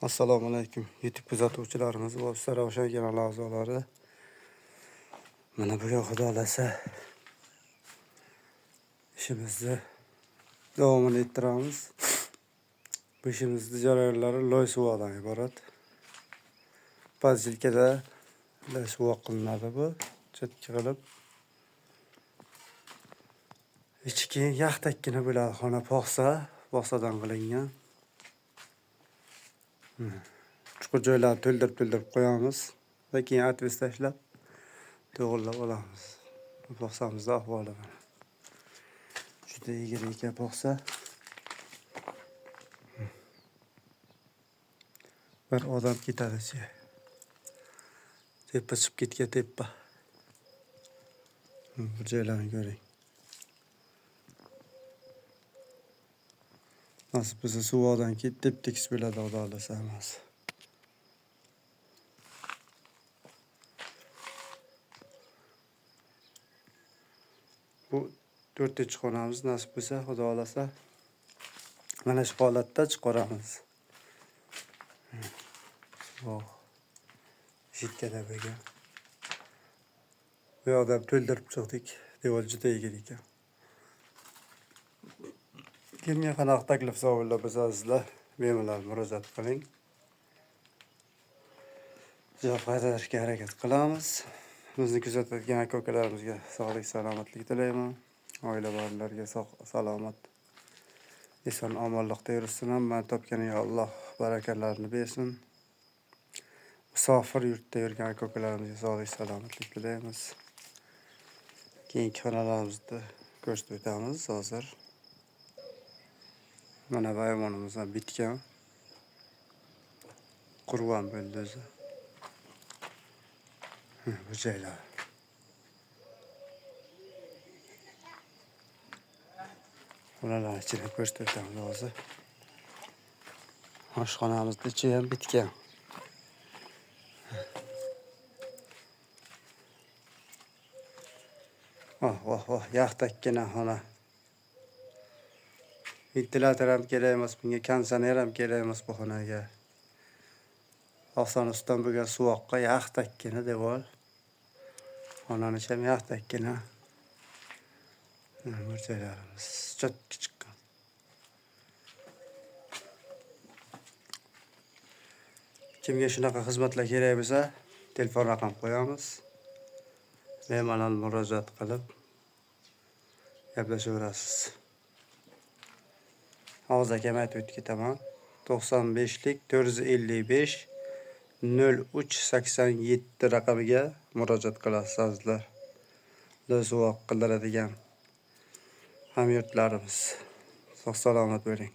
Assalomu alaykum YouTube kuzatuvchilarimiz va Ravshan kanali a'zolari. Mana bugun Xudo xohlasa ishimizni davomini ettiramiz. Bu ishimizni jarayonlari loy suvoqdan iborat. Podsilkada loy suvoq qilinadi bu, chetga qilib. Ichi keyin yaxtakkina bo'ladi, xona poxsa, poxsadan qilingan. Chuqur joylarni to'ldirib-to'ldirib qo'yamiz va keyin atves tashlab to'g'irlab olamiz. Poxsamizni ahvoli mana. Juda egri ekan poxsa. Bir odam ketadi ichiga. Tepa chiqib ketgan tepa. Bu joylarni ko'ring. Nasib bo'lsa suvoqdan keyin tep-tekis bo'ladi, Xudo xohlasa hammasi. Bu 4-xonamiz nasib bo'lsa, Xudo xohlasa mana shu holatda chiqaramiz. Suvoq jikkada bo'lgan. Bu yoqda to'ldirib chiqdik. Devor juda egri ekan. Kimga qanaqa taklif savollar bo'lsa azizlar, bemalol murojaat qiling. Javob qaytarishga harakat qilamiz. Bizni kuzatayotgan aka-ukalarimizga sog'lik, salomatlik tilayman. Oila borlarga sog' salomat, eson omonlikda yursin. Hamma topganiga Alloh barakalarini bersin. Musofir yurtda yurgan aka-ukalarimizga sog'lik, salomatlik tilaymiz. Keyingi xonalarimizni ko'rsatib o'tamiz hozir. Mana bu ayvonimiz ham bitgan. Qurban bo'ldi o'zi. Bu joylar. Xonalar ichini ko'rsatib o'tamiz hozir. Oshxonamizni ichi ham bitgan. Oh, oh, oh, yaxtakkina xona. Ventilator ham kerak emas bunga, konditsioner ham kerak emas bu xonaga. Oqson ustidan bo'lgan suvoqqa yaxtakkina devor. Xonani ichi ham yaxtakkina. Burchaklarimiz chotga chiqqan. Kimga shunaqa xizmatlar kerak bo'lsa, telefon raqam qo'yamiz. Bemalol murojaat qilib gaplashaverasiz. Og'zaki ham aytib o'tib ketaman. 95lik 455 03 87 raqamiga murojaat qilasiz azizlar. Suvoq qildiradigan hamyurtlarimiz. Sog' salomat bo'ling.